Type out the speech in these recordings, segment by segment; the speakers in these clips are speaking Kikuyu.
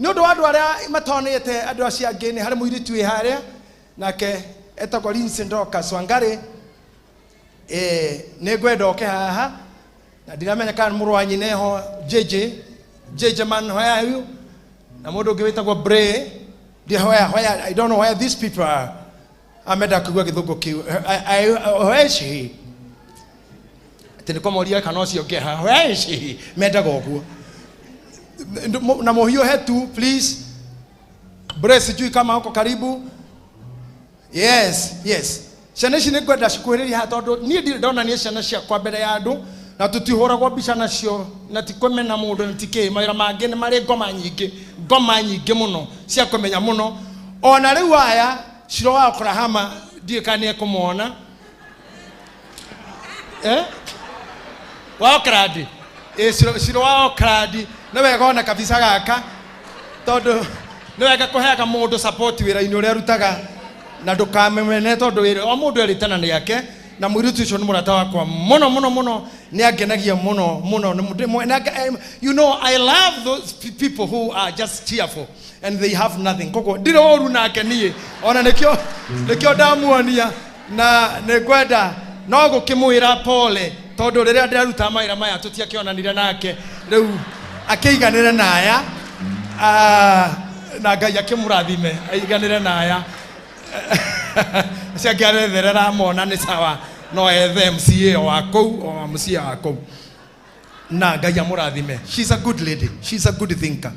Nĩ ũndũ wa andũ arĩa matonete andũ acio angĩ, nĩ harĩ mũirĩtu wĩ harĩa nake etagwo Lindsay Dorcas Wangari. Nĩ ngwenda oke haha na ndiramenya kana mũrũ wa nyina eho JJ JJ man, where are you? Na mũndũ ũngĩ wĩtagwo Bray. Where, I don't know where these people are. Amenda kũigua gĩthũngũ kĩu. Where is she? Atĩ nĩ kũmoria kana ũcio ũngĩ haha, where is she? Mendaga ũguo. Na mũhiũhe tu please. Bray sijui kama uko karibu. Yes, yes. Ciana ici nĩ ngwenda cikuhĩrĩrie haha tondũ niĩ ndirĩ ndonania ciana ciakwa mbere ya andũ na tũtihũragwo mbica nacio na ti kũmena mũndũ na ti kĩ. Mawĩra mangĩ nĩ marĩ ngoma nyingĩ, ngoma nyingĩ mũno cia kũmenya mũno. Ona rĩu aya Ciro wa Oklahoma ndiũĩ kana nĩ ekũmona. Wa Oakland. Ciro wa Oakland nĩ wega ona kabisa gaka tondũ nĩ wega kũheaga mũndũ support wĩra-inĩ ũrĩa arutaga na ndũkamene tondũ wĩra o mũndũ erĩtana nĩ ake. Na mũirĩtu ũcio nĩ mũrata wakwa mũno mũno mũno, nĩ angenagia mũno mũno. You know, I love those people who are just cheerful and they have nothing. Koguo ndirĩ ũru nake niĩ, ona nĩkĩo ndamuonia na nĩ ngwenda no gũkĩmwĩra pole tondũ rĩrĩa ndĩraruta mawĩra maya tũtiakĩonanire nake, rĩu akĩiganĩre na aya. Na Ngai akĩmũrathime aiganĩre na aya. Acio angĩ aretherera mona nĩ sawa, no ethe MCA wa kũu o MCA wa kũu na Ngai amũrathime. She's a good lady, she's a good thinker.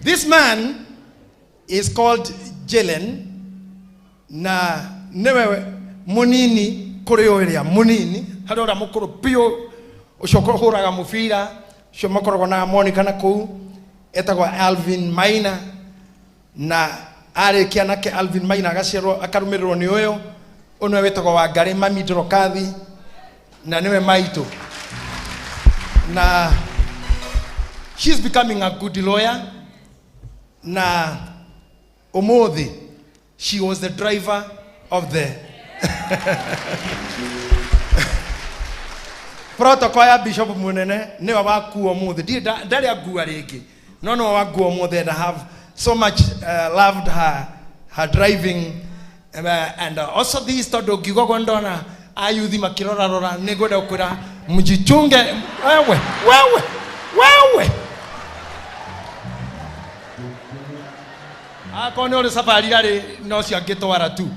This man is called Jalen na nĩwe mũnini kũrĩ ũrĩa mũnini, harĩ ũrĩa mũkũrũ biũ ũcio ũhũraga mũbira, ũcio makoragwo na Monica na kũu, etagwo Alvin Maina. Na arĩkia nake Alvin Maina agaciarwo akarũmĩrĩrwo nĩ ũyũ ũyũ wĩtagwo Wangari Mami Ndorokathi, na nĩwe maitũ. Na she's becoming a good lawyer. Na ũmũthĩ she was the driver of the protocol ya Bishop Munene. Niwe wakuo ũmũthĩ, ndirĩ ndarĩ angua rĩngĩ, no nĩwe wakuo ũmũthĩ, and I have so much loved her driving. And also this tondũ ngiuga ũguo ndona ayuthi makĩrorarora, nĩ ngwenda gũkwĩra mjichunge wewe wewe wewe, akorwo nĩ ũrĩ safari rarĩ no cio angĩtwara tu.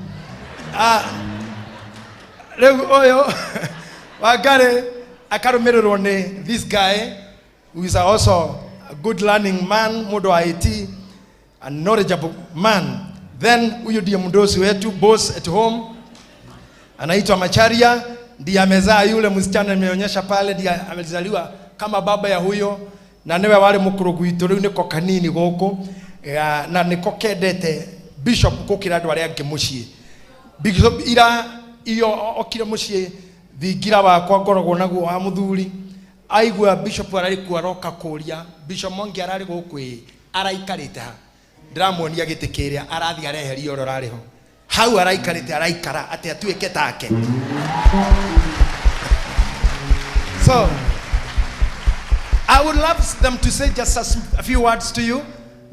Rĩu ũyũ Wangari akarũmĩrĩrwo nĩ this guy who is also a good learning man, mũndũ wa IT, a knowledgeable man. Then huyu ndiye mdosi wetu, boss at home, anaitwa Macharia, ndiye amezaa yule msichana nimeonyesha pale, ndiye amezaliwa kama baba ya huyo, na niwe wari mukuru gwitũ, rĩu nĩko kanini gũkũ, na nĩko kendete bishop gũkĩra andũ arĩa angĩ mũciĩ. Bishop ira iyo okire mũciĩ thingira wakwa ngoragwo naguo wa mũthuri, aigua bishop ararĩ kuo aroka kũria Bishop Mwangi ararĩ gũkũ ĩ araikarĩte ha, ndĩramuonia gĩtĩ kĩrĩa arathiĩ areheria ũrĩa ũrarĩ ho hau araikarĩte, araikara atĩ atuĩke take. So I would love them to say just a few words to you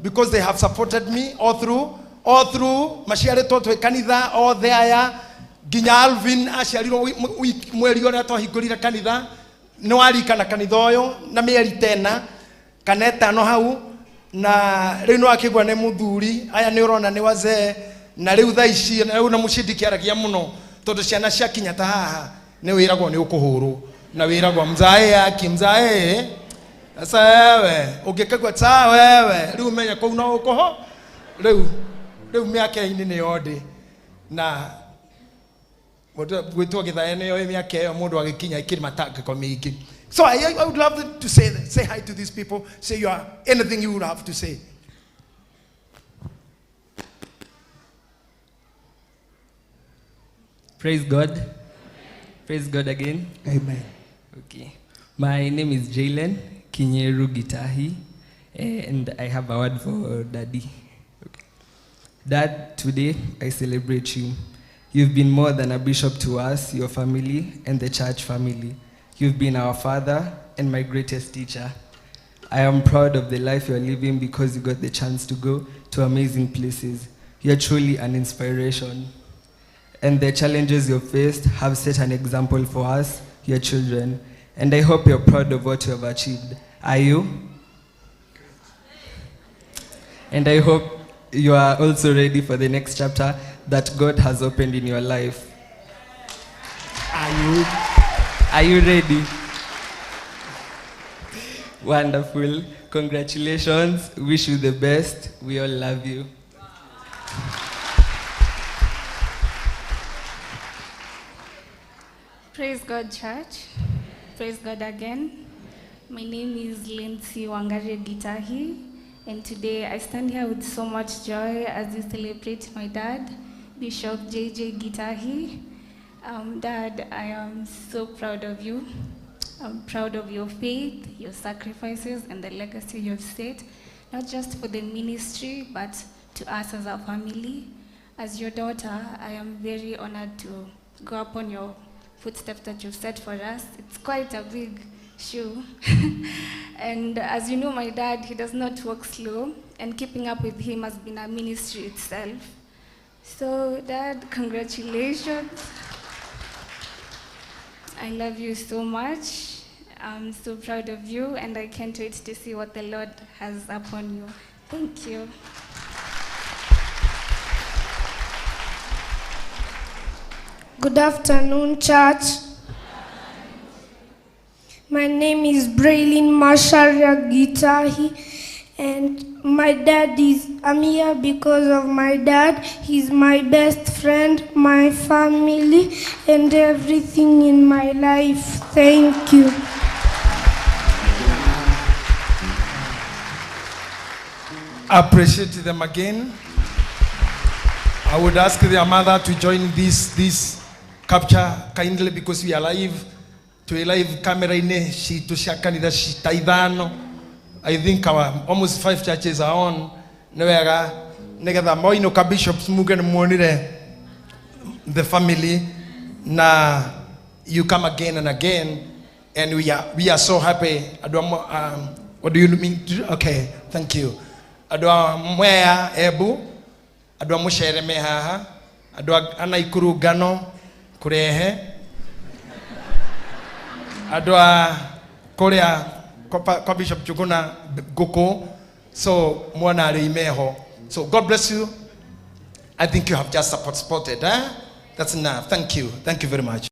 because they have supported me all through, all through maciarĩtwo twĩ kanitha othe aya nginya Alvin aciarirwo mweri ũrĩa twahingũrire kanitha, nĩ warikana kanitha ũyũ na mĩeri tena kana ĩtano hau, na rĩu nĩ wakĩgua nĩ mũthuri, aya nĩ ũrona nĩ wazee, na rĩu thaa ici rĩu na mũciĩ ndikĩaragia mũno tondũ ciana ciakinya ta haha nĩ wĩragwo nĩ ũkũhũrwo na wĩragwo mzae yaki mzae sasa wewe ũngĩkagua ta wewe rĩu menye kũu no ũkũho rĩu mĩaka-inĩ nĩyo ndĩ na gwĩtwo gĩthaya nĩyo mĩaka ĩyo mũndũ agĩkinya ĩkĩrĩ matangĩko mĩingĩ. So I would love to say hi to these people, say you are anything you would have to say. Praise God. Praise God again. Amen. Okay. My name is Jalen Kinyeru Gitahi, and I have a word for Daddy. Okay. Dad, today I celebrate you. You've been more than a bishop to us, your family, and the church family. You've been our father, and my greatest teacher. I am proud of the life you are living because you got the chance to go to amazing places. You are truly an inspiration. And the challenges you faced have set an example for us, your children. And I hope you're proud of what you have achieved. Are you? And I hope you are also ready for the next chapter that God has opened in your life. Are you? Are you ready? Wonderful. Congratulations. Wish you the best. We all love you. Praise God, church. Praise God again. My name is Lindsay Wangari Gitahi, and today I stand here with so much joy as we celebrate my dad, Bishop J.J. Gitahi. Dad, I am so proud of you. I'm proud of your faith, your sacrifices, and the legacy you've set, not just for the ministry, but to us as a family. As your daughter, I am very honored to go upon your footsteps that you've set for us. It's quite a big shoe. And as you know, my dad, he does not walk slow, and keeping up with him has been a ministry itself. So, Dad, congratulations. I love you so much. I'm so proud of you, and I can't wait to see what the Lord has upon you. Thank you. Good afternoon, church. My name is Braylin Macharia Gitahi, and my dad is, I'm here because of my dad. He's my best friend, my family, and everything in my life. Thank you. Appreciate them again. I would ask their mother to join this capture kindly because we are live. To a live camera in she to kanitha cita ithano. I think our almost 5 churches are on. Nĩ wega nĩgetha moinũka bishops muge nĩ muonire the family na you come again and again, and we are so happy. What do you mean? Okay, thank you. Andũ a Mwea Embu, andũ a Mũcere me haha, andũ a Naikuru ngano kũrehe, andũ a kũrĩa kwa Bishop Njuguna ngũkũ, so mwana arĩ imeho. So God bless you. I think you have just supported, eh? That's enough. Thank you. Thank you very much.